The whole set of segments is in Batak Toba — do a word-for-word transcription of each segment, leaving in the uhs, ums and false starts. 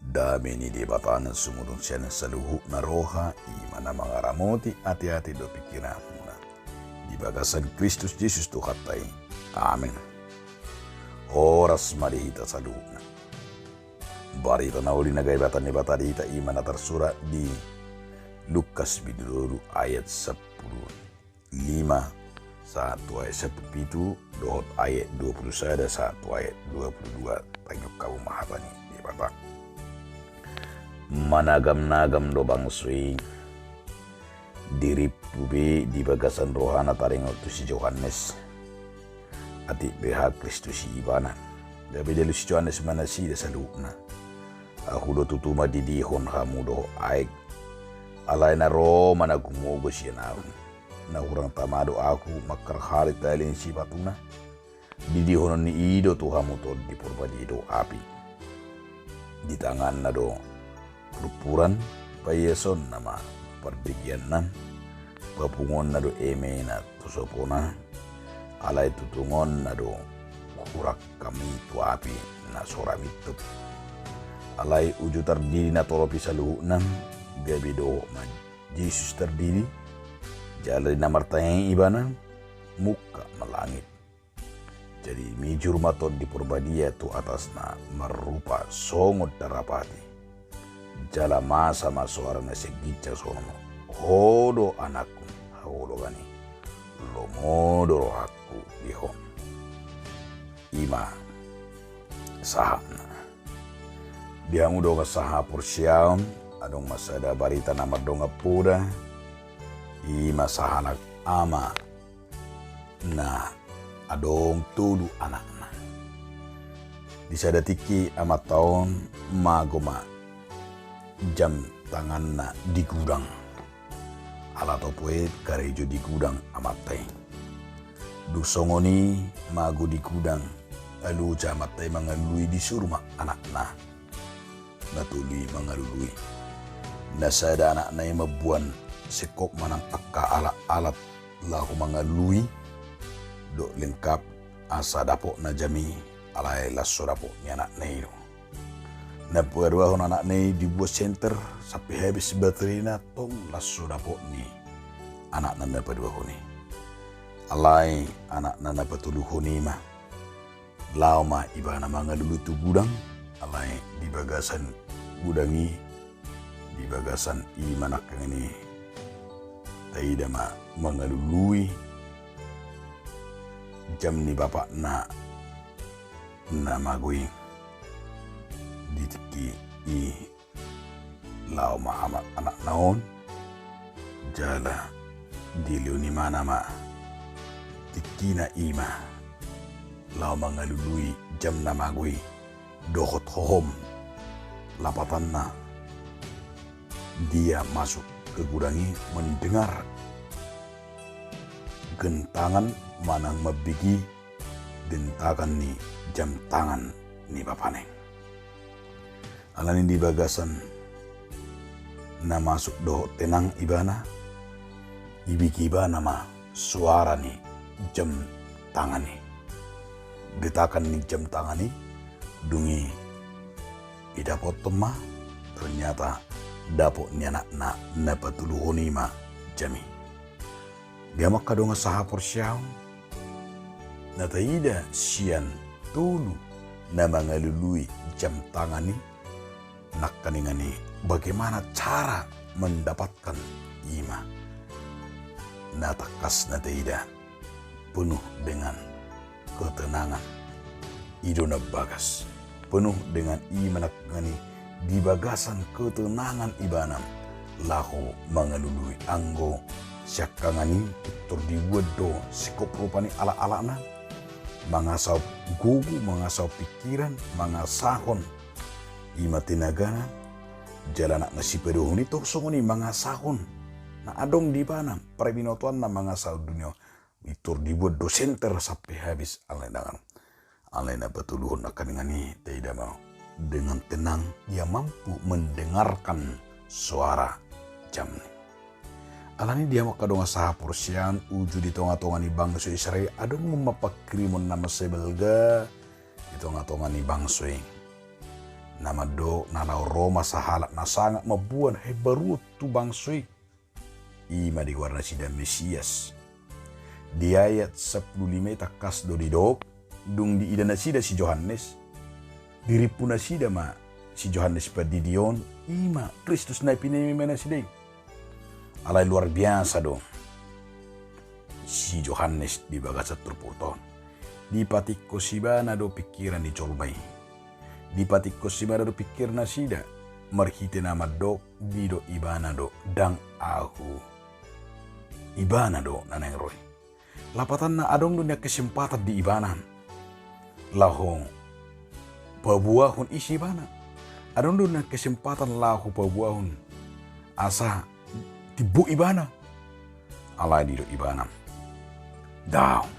Dame ni Debata na sumurung sian saluhutna roha, i ma na mangaramoti ateate dohot pingkiranmuna di bagasan Kristus Jesus Tuhanta i. Amen. Horas ma di hita saluhutna. Barita na uli na gabe hata ni Debata di hita i ma na tarsurat di Lukas bindu tolu ayat sampulu lima sahat tu ayat sampulu pitu, dohot ayat dua pulu sada sahat tu ayat dua pulu dua. Tagiot hamu ma hata ni Debata. Managamnagam do bangso i, dirimpu be di bagasan rohana taringot tu si Johannes. Atik beha Kristus i ibana. Gabe dialusi Johannes ma nasida saluhutna. Ahu do tutu mandidihon hamu dohot aek. Alai na ro ma na gumogo sian ahu. Na hurang tama do ahu mangkarhali tali ni sipatuna. Didihonon ni i do tu hamu Tondi Porbadia dohot api. Di tanganna do purpuran, paiasonna ma pardigianna, papunguonna do eme na tu sopona, alai tutungonna do hurangkam i tu api na so ra mintup. Alai uju tardidi na torop i saluhutna, gabe dohot ma Jesus tardidi, jala di na martangiang i ibana, mungkap ma langit. Jadi mijur ma Tondi Porbadia tu atasna marrupa songon darapati. Jala masa ma soara na sian ginjang songon, "Ho do anakku, haholongan i, lomo do rohangku di ho." I ma sahatna. Di hamu dongan sahaporseaon, adong ma sada barita na mardongan poda, i ma sahalak ama na adong tolu anakna. Di sada tingki amanta on mago ma jam tanganna di gudang. Ala topo i karejo di gudang amanta i. Dung songon i mago di gudang, alus amanta i mangalului, disuru ma anakna na tolu i mangalului. Na sada anakna i mamboan sekop manang angka alat-alat laho mangalului, dohot lengkap asa dapotna jam i, alai las so dapot ni anakna i do. Na paduahon anakna i dibuat senter sampe habis baterina, tong las so dapot ni anakna na paduahon i. Alai anakna na patoluhon i ma laho ma ibana mangalului tu gudang, alai di bagasan gudang i, di bagasan i ma nangkaningan i taida ma mangalului jam ni bapakna na mago i. Di tingki i laho ma amak anakna on, jala dilehon ibana ma tingkina i ma laho mangalului jam na mago i, dohot hohom lapatanna dia masuk ke gudang i mendengar gentangan manang mambege dentakan ni jam tangan ni bapana i. Alani di bagasan na masuk dohot tenang ibana, ibege ibana ma soara ni jam tangan i. Dentakan ni jam tangan i, dung i idapothon ma, ternyata dapot ni anakna na patoluhon i ma jam i. Di hamu angka dongan sahaporseaon, na taida sian tolu na mangalului jam tangan i, nangkaningan i bagaimana cara mendapatkan i ma. Na tangkas na taida penuh dengan ketenangan. I do na bagas. Penuh dengan i ma nangkaningan i di bagasan ketenangan ibana laho mangalului. Anggo siangkangan i pintor dibuat do sekop rupani alat-alatna, mangasahon gogo, mangasahon pingkiran, mangasahon i ma tenagana. Jala anak na sipaduahon i tong songon i mangasahon na adong di ibana, parbinotoanna mangasahon dunia on. Pintor dibuat do senter sampe habis alai na, alai na patoluhon nangkaningan i taida ma, dengan tenang ia mampu mendengarkan suara jamnya. Alani i di hamu angka dongan sahaporseaon, uju di tongatonga ni bangso Israel adong ma pangkirimon na mansai balga di tongatonga ni bangso i. na mandok na laho ro ma sahalak na sangap mamboan haimbaruon tu bangso i. I ma digoar nasida Mesias. Di ayat sampulu lima i tangkas do didok, dung diida nasida si Johannes, dirimpu nasida ma si Johannes Pandidi on, i ma Kristus na pinaimaima nasida i. Alai luar biasa do si Johannes di bagasan turpukta on. Dipatingkos ibana do pingkiran ni jolma i. Dipatingkos ibana do pingkiran nasida marhite na mandok, didok ibana do, ndang ahu ibana do na naeng ro i. Lapatanna adong do nian kesempatan di ibana laho paboahon ise ibana. Adong do nian kesempatan laho paboahon asa timbo ibana. Alai didok ibana, daong.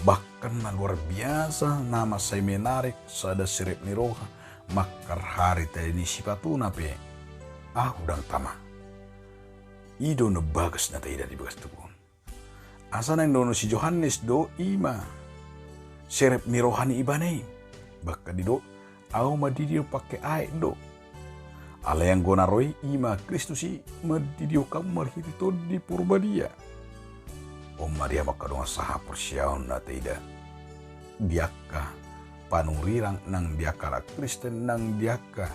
Bahkan na luar biasa, na mansai menarik, sada serep ni roha, mangkarhari tali ni sipatuna pe ahu ndang tama. I do na bagas na taida di bagas turpuk on. Asa naeng dohonon si Johannes do i ma serep ni roha ni ibana i. Bahkan didok, ahu mandidion pangke aek do. Alai anggo na ro i, i ma Kristus i, mandidion hamu marhite Tondi Porbadia. On ma di hamu angka dongan sahaporseaon na taida di angka panurirang nang di angka halak Kristen nang di angka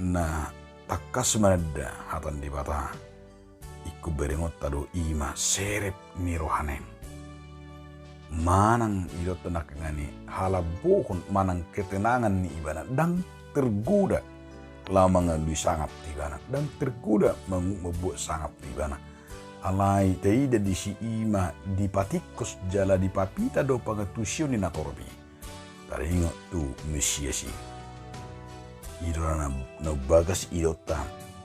na tangkas mananda hata ni Debata. Ingkon berengonta do i ma serep ni rohana i. Manang idaonta nangkiningan i halambohon manang ketenangan ni ibana, ndang tergoda laho mangalului sangap tu ibana, ndang tergoda mangu-, mambuat sangap tu ibana. Alai taida disi i ma dipatingkos jala dipapita do pangantusion ni natorop i. Taringot tu Mesias i. I do na, na bagas idaonta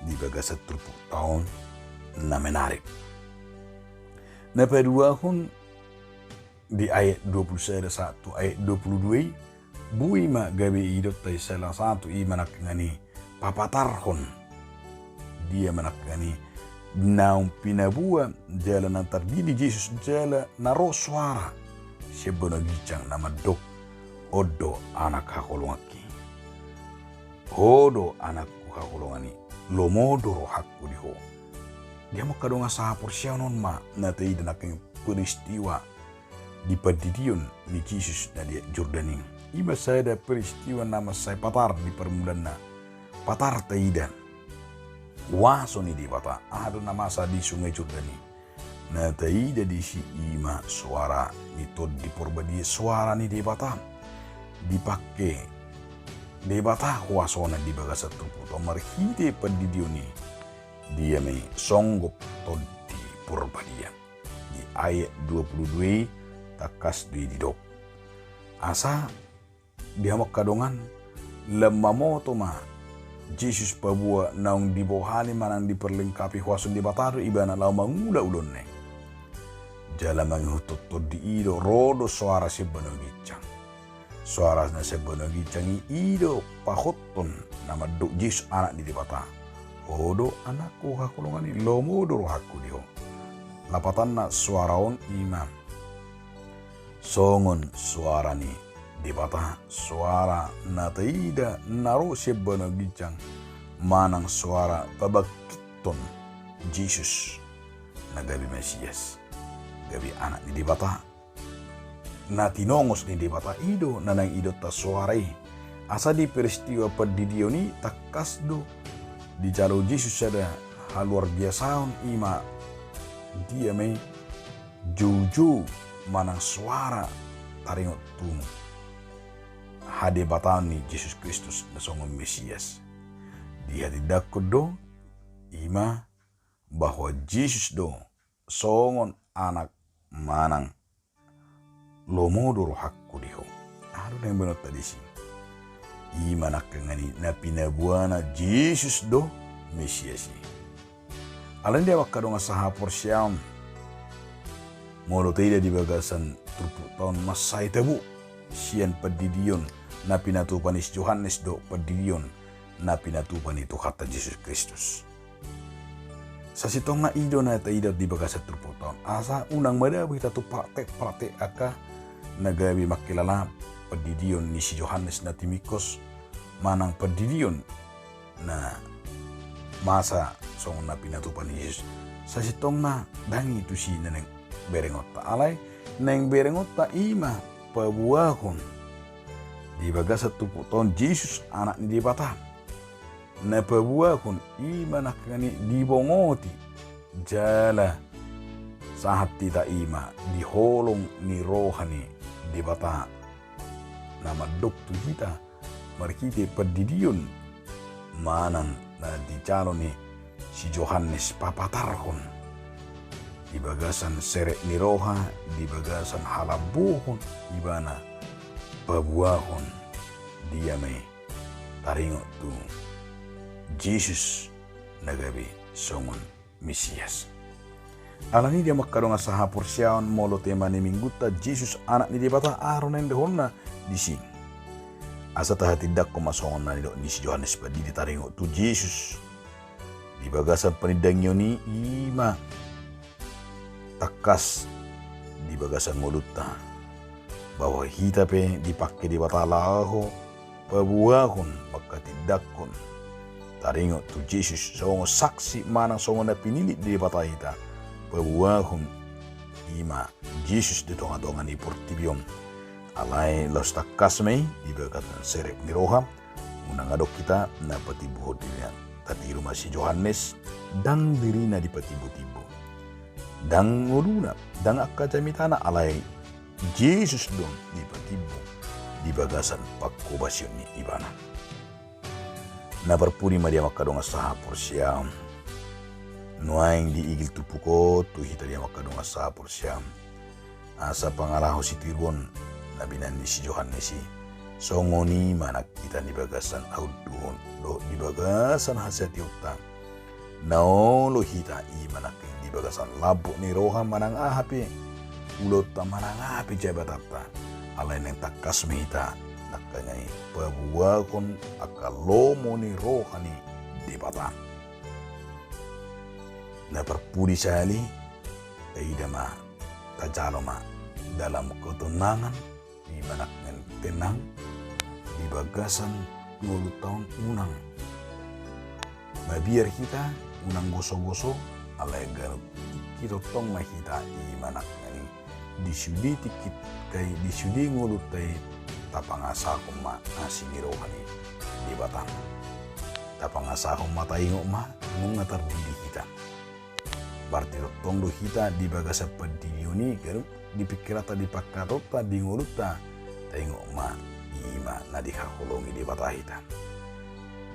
di bagasan turpukta on na menarik. Na paduahon di ayat dua pulu sada sahat tu ayat dua pulu dua i, boi ma gabe idaonta i salah satu i ma nangkiningan i papatarhon. Dia ma nangkiningan i naung pinaboa jala naung tardidi Jesus jala na ro soara sian banua ginjang na mandok, on do anak haholonganki. Ho do anakku haholongan i, lomo do rohangku di ho. Di hamu angka dongan sahaporseaon, on ma na taida nangkiningan i peristiwa di pandidion ni Jesus na di Aek Jordan i. I ma sada peristiwa na mansai patar di parmulanna. Patar taida huaso ni Debata, aha do na masa di Sungai Jordan i. Na taida disi i ma soara ni Tondi Porbadia, soara ni Debata. Dipangke Debata huasona di bagasan turpukta on marhite pandidion i. Dia ma i songgop Tondi Porbadia. Di ayat dua pulu dua i tangkas do i didok. Asa di hamu angka dongan, lam mamoto ma Jesus paboa naung dibohani manang diperlengkapi huaso ni Debata do ibana laho mangula ulaonna i. Jala mangihuthon tondi i do ro do soara sian banua ginjang. Soara na sian banua ginjang i, i do pahothon na mandok Jesus anak ni Debata. Ho do anakku haholongan i, lomo do rohangku di ho. Lapatanna soara on i ma songon soara ni Debata, soara na taida na ro sian banua ginjang, manang soara pabangkithon Jesus na gabe Mesias, gabe anak ni Debata. Na tinongos ni Debata i do na naeng idaonta soara i. Asa di peristiwa pandidion i tangkas do dijalo Jesus sada haluar biasaon, i ma dia ma i joujou manang soara taringot tu hadebataon ni Jesus Kristus na songon Mesias. Dihatindangkon do i ma bahwa Jesus do songon anak manang lomo do rohangku di ho. Aha do naeng boanonta disi? I ma nangkiningan i na pinaboana Jesus do Mesias i. Alani i di hamu angka dongan sahaporseaon, molo taida di bagasan turpukta on mansai tabo sian pandidion na pinatupa ni si Johannes dohot pandidion na pinatupa ni Tuhanta Jesus Kristus. Sasintongna i do na taida di bagasan turpukta on, asa unang madabo hita tu praktek-praktek angka na gabe mangkilala pandidion ni si Johannes na timingkos manang pandidion na masa songon na pinatupa ni Jesus. Sasintongna ndang i tusi na naeng berengonta. Alai naeng berengonta i ma paboahon di bagasan turpukta on Jesus Anak ni Debata. Na paboahon i ma nangkiningan i dibongoti jala sahat hita i ma di holong ni roha ni Debata na mandok tu hita marhite pandidion manang na dijalo ni si Johannes papatarhon di bagasan serep ni roha, di bagasan halambohon ibana paboahon dia ma i taringot tu Jesus na gabe songon Mesias. Alani i di hamu angka dongan sahaporseaon, molo tema ni minggunta Jesus Anak ni Debata, aha do na nidokhonna disi? Asa tahatindanghon ma songon na nidok ni si Johannes Pandidi taringot tu Jesus di bagasan panindangion i, i ma tangkas di bagasan ngolunta, bahwa hita pe dipangke Debata laho paboahon manghatindanghon taringot tu Jesus songon saksi manang songon na pinillit ni Debata hita paboahon i ma Jesus di tongatonga ni portibi on. Alai laos tangkas ma i di bagasan serep ni roha, unang adong hita na patimbuhon dirina. Tatiru ma si Johannes, ndang dirina dipatimbutimbu, ndang ngoluna, ndang angka jamitana, alai Jesus do dipatimbu di bagasan panghobasion ni ibana. Na parpudi ma di hamu angka dongan sahaporseaon, nuaeng diigil turpuk on tu hita di hamu angka dongan sahaporseaon, asa pangalaho sitiruon na binahen ni si Johannes i, songon i ma nang hita di bagasan haunduhon dohot di bagasan hasationta. Na olo hita i ma nangkin di bagasan lambok ni roha manang aha pe ulaonta manang aha pe jabatanta, alai naeng tangkas ma hita nangkin i paboahon angka lomo ni roha ni Debata. Na parpudi sahali, taida ma, tajalo ma dalam ketenangan, i ma nangkin tenang di bagasan ngolunta on, unang mabiar hita, unang gosogoso, alai ganup tingki tongtong ma hita i ma nangkin i di sude tingki, kai di sude ngolunta i tapangasahon ma asi ni roha ni Debata. Tapangasahon ma, taingot ma nunga tardidi hita. Berarti tongtong do hita di bagasan pandidion i, ganup di pingkiranta, di pangkataionta, di ngolunta, taingot ma i ma na dihaholongi Debata hita.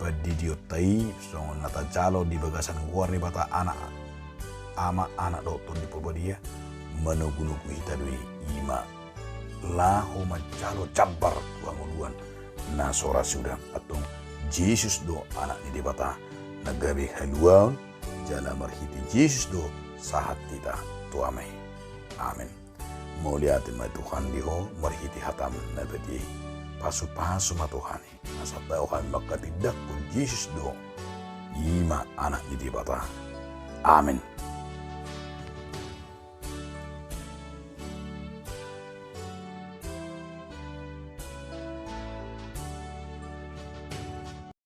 Pandidionta i songon na tajalo di bagasan goar ni Debata Anak, Ama, Anak dohot Tondi Porbadia, manogunogu hita do i, i ma laho manjalo jambar tu hangoluan na so ra suda. Antong Jesus do Anak ni Debata na gabe haluaon, jala marhite Jesus do sahat hita tu Ama i. Amen. Mauliate ma Tuhan di Ho marhite hataM na badia i. Pasupasu ma Tuhan i, asa tau hami manghatindanghon Jesus do i ma Anak ni Debata. Amen.